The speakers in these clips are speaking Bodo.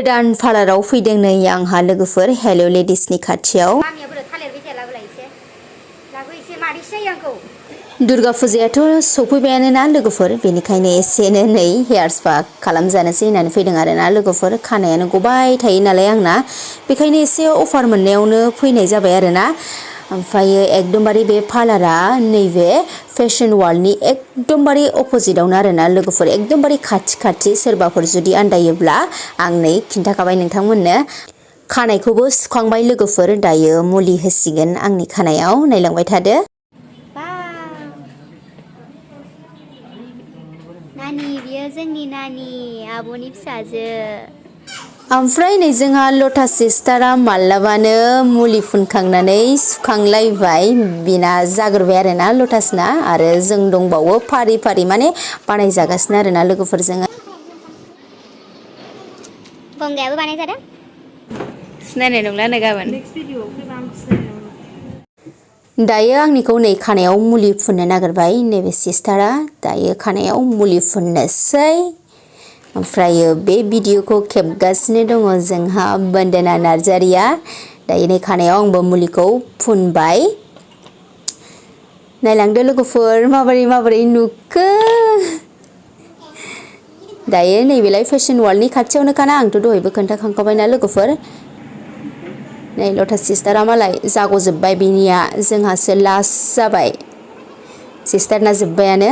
गोदान पार्लाराव फैदों नै आंहा लोगोफोर हेल' लेडिसनि खाथियाव दुर्गा फुजायाथ' सफैबायानो ना लोगोफोर बेनिखायनो एसेनो नै हेयार स्पा खालामजानोसै होननानै फैदों आरोना लोगोफोर खानायानो गबाय थायो नालाय आंना बेखायनो एसे अफार मोननायावनो फैनाय जाबाय आरोना ओमफ्रायो एकदमबारे बे पार्लारा नैबे फेशन वर्ल्डनि एकदमबारे अपोजिटावनो आरोना लोगोफोर एकदमबारे खाथि सोरबाफोर जुदि आन्दायोब्ला आं नै खिन्थाखाबाय नोंथांमोननो खानायखौबो सुखांबाय लोगोफोर दायो मुलि होसिगोन आंनि खानायाव नायलांबाय थादो नानि बियो जोंनि नानि आब'नि फिसाजो ओमफ्राय नै जोंहा लटास सिस्टारा मालाबानो मुलि फुनखांनानै सुखांलायबाय बिना जाग्रोबाय आरोना लटासना आरो जों दंबावो फारि माने बानायजागासिनो आरोना लोगोफोरजों गंगायाबो बानायजादों सिनायनाय नंला नो गाबोन दायो आंनिखौ नै खानायाव मुलि फुननो नागिरबाय नैबे सिस्टारा दायो खानायाव मुलि फुननोसै ओमफ्रायो बे भिडिअखौ खेबगासिनो दङ जोंहा बन्दना नार्जारिया दायो नै खानायाव आंबो मुलिखौ फुनबाय नायलांदो लोगोफोर माबोरै नुखो दायो नैबेलाय फेशन वर्ल्डनि खाथियावनोखाना आंथ' दहायबो खोन्थाखांखाबायना लोगोफोर नै लटास सिस्टारा मालाय जाग'जोब्बाय बिनिया जोंहासो लास्ट जाबाय सिस्टारना जोब्बायानो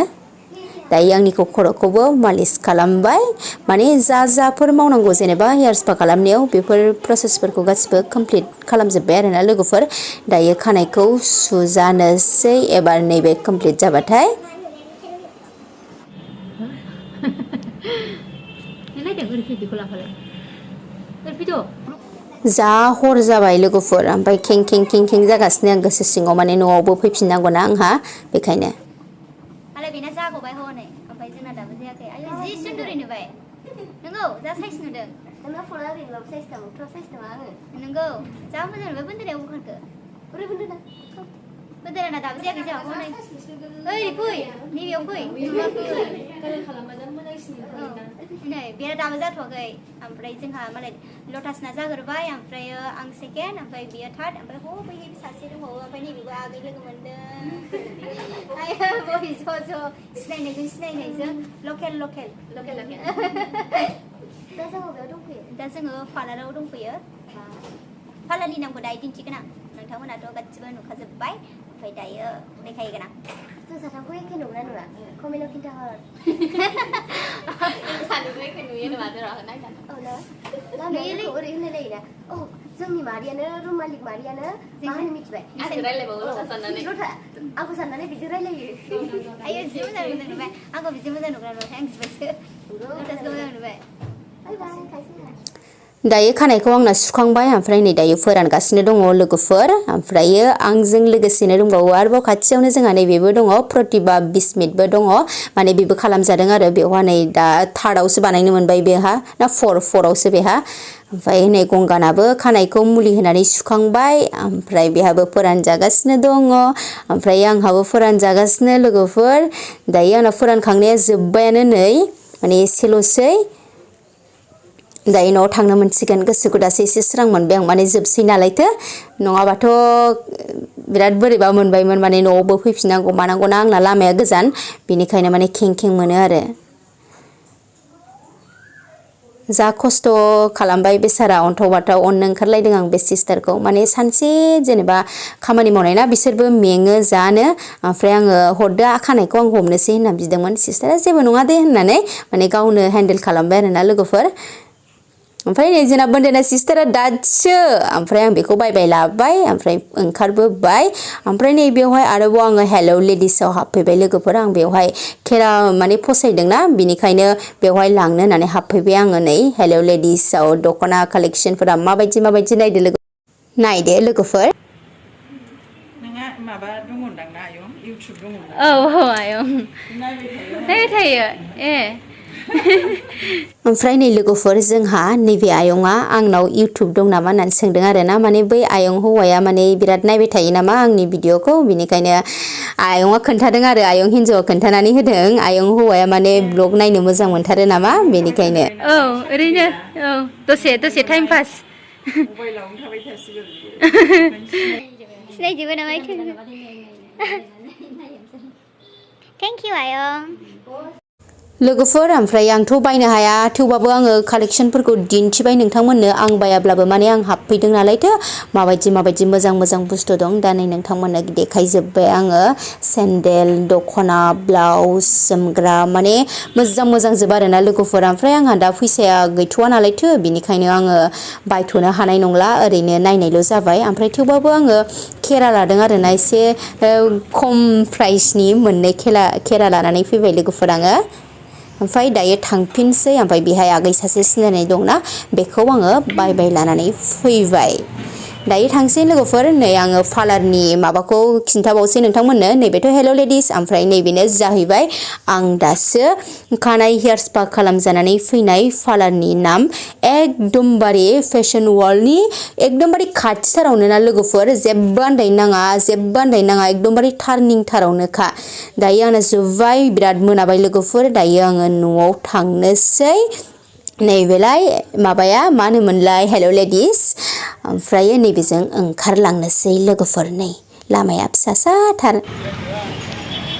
दायो आंनिखौ खर'खौबो मालिस खालामबाय माने जाफोर मावनांगौ जेनेबा हेयार स्पा खालामनायाव बेफोर प्रसेसफोरखौ गासिबो कमप्लिट खालामजोब्बाय आरोना लोगोफोर दायो खानायखौ सुजानोसै एबार नैबे कमप्लिट जाबाथाय जा हर जाबाय लोगोफोर ओमफ्राय खें जागासिनो आं गोसो सिङाव माने न'आवबो फैफिननांगौना आंहा बेखायनो आरो बेना जागबाय हनै ओमफ्राय जोंना दाबो जायाखै आयौ जि सुन्दुरै नुबाय नंगौ जा साइज नुदों नोंना फना ओरैनोबाबो साइज दं थ' साइज दं आङो नंगौ जा मोजां नुबाय बोन्दोरायाव बुखारखो ओरै बोन्दोरा दाबो जायाखै जोंहा हनै ओइ फै नैबेयाव फै नै बेना दाबो जाथ'वाखै ओमफ्राय जोंहा मालाय लटासना जाग्रोबाय ओमफ्राय आं सेकेन्ड ओमफ्राय बियो थार्ड ओमफ्राय बैहाय सासे दंबावो ओमफ्राय नैबेबो आगै लोगो मोनदों आया बहि ज' सिनायनायजों लकेल दा जोङो बेयाव दंफैयो दा जोङो पार्लाराव दंफैयो पार्लारनि नामखौ दायो दिन्थिगोन आं नोंथांमोनाथ' गासिबो नुखाजोब्बाय ओमफ्राय दायो देखायगोन आं जों साथामखौ एखे नुगोना नुवा कमेन्टआव खिन्थाहर सानैबो एखे नुयो नामा नुयो ओरै होनलायलायोना जोंनि मारियानो रुम मालिक मारियानो मा होनो मिथिबाय आंखौ साननानै बिदि रायलायो आयो जि मोजां नुबाय आंखौ बिदि मोजां नुग्रा नुबाय आं जिबायसो लटासखौ मोजां नुबाय दायो खानायखौ आंना सुखांबाय ओमफ्राय नै दायो फोरानगासिनो दङ लोगोफोर ओमफ्रायो आंजों लोगोसेनो दंबावो आरोबाव खाथियावनो जोंहा नैबेबो दङ प्रतिभा बिस्मितबो दङ माने बेबो खालामजादों आरो बेवहा नै दा थार्डआवसो बानायनो मोनबाय बेहा ना फरआवसो बेहा ओमफ्राय नै गंगानाबो खानायखौ मुलि होनानै सुखांबाय ओमफ्राय बेहाबो फोरानजागासिनो दङ ओमफ्राय आंहाबो फोरानजागासिनो लोगोफोर दायो आंना फोरानखांनाया जोब्बायानो नै माने एसेल'सै दायो न'आव थांनो मोनसिगोन गोसोखौ दासो एसे स्रां मोनबाय आं माने जोबसै नालायथो नङाबाथ' बिराद बोरैबा मोनबायमोन माने न'आवबो फैफिननांगौ मानांगौना आंना लामाया गोजान बेनिखायनो माने खें मोनो आरो जा खस्थ' खालामबाय बेसारा अन्थाव बाथाव अननो ओंखारलायदों आं बे सिस्टारखौ माने सानसे जेनेबा खामानि मावनाय ना बिसोरबो मेङो जानो ओमफ्राय आङो हरदो खानायखौ आं हमनोसै होनना बिदोंमोन सिस्टारा जेबो नङा दे होननानै माने गावनो हेन्डेल खालामबाय आरोना लोगोफोर ओमफ्राय नै जोंना बन्दना सिस्टारा दासो ओमफ्राय आं बेखौ बायबाय लाबाय ओमफ्राय ओंखारबोबाय ओमफ्राय नै बेवहाय आरोबाव आङो हेल' लेडिसआव हाबफैबाय लोगोफोर आं बेवहाय खेरा माने फसायदोंना बिनिखायनो बेवहाय लांनो होननानै हाबफैबाय आङो नै हेल' लेडिसआव दख'ना कालेक्सनफोरा माबायदि नायदो लोगोफोर नोंहा माबा दङदां ना आयं इउटुब दङ औ आयं नायबाय थायो ए ओमफ्राय नै लोगोफोर जोंहा नैबे आयंआ आंनाव इउटुब दं नामा होननानै सोंदों आरो ना माने बै आयं हौवाया माने बिराद नायबाय थायो नामा आंनि भिडिअखौ बिनिखायनो आयंआ खोन्थादों आरो आयं हिन्जावा खोन्थानानै होदों आयं हौवाया माने ब्लग नायनो मोजां मोनथारो नामा बेनिखायनो औ ओरैनो औ दसे टाइम पास मबाइलावनो थाबाय थासिगोन सिनायजोबो नामा थेंक इउ आयं लोगोफोर ओमफ्राय आंथ' बायनो हाया थेवबाबो आङो कालेक्सनफोरखौ दिन्थिबाय नोंथांमोननो आं बायाब्लाबो माने आं हाबफैदों नालायथो माबायदि मोजां बुस्थु दं दा नै नोंथांमोननो देखायजोब्बाय आङो सेन्देल दख'ना ब्लाउस जोमग्रा माने मोजां जोब आरोना लोगोफोर ओमफ्राय आंहा दा फैसाया गैथ'वा नालायथो बिनिखायनो आङो बायथ'नो हानाय नंला ओरैनो नायनायल' जाबाय ओमफ्राय थेवबाबो आङो खेरा लादों आरोना एसे खम प्राइसनि मोननै खेरा लानानै फैबाय लोगोफोर आङो ओमफ्राय दायो थांफिनसै ओमफ्राय बेहाय आगै सासे सिनायनाय दंना बेखौ आङो बाय लानानै फैबाय दायो थांसै लोगोफोर नै आङो पार्लारनि माबाखौ खिन्थाबावसै नोंथांमोननो नैबेथ' हेल' लेडिस ओमफ्राय नैबेनो जाहैबाय आं दासो खानाय हेयार स्पा खालामजानानै फैनाय पार्लारनि नाम एकदमबारे फेशन वर्ल्डनि एकदमबारे खाथिथारावनो ना लोगोफोर जेबो आन्दायनो नाङा एकदमबारे टार्निं थारावनोखा दायो आंना जोब्बाय बिराद मोनाबाय लोगोफोर दायो आङो न'आव थांनोसै नैबेलाय माबाया मा होनोमोनलाय हेल' लेडिस ओमफ्राय नैबेजों ओंखारलांनोसै लोगोफोर नै लामाया फिसासाथार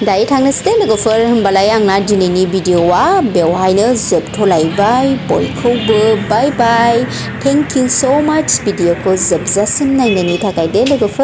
दायो थांनोसै दे लोगोफोर होमबालाय आंना दिनैनि भिडिअआ बेवहायनो जोबथ'लायबाय बयखौबो बाय बाय थेंक इउ स' माच भिडिअखौ जोबजासिम नायनायनि थाखाय दे लोगोफोर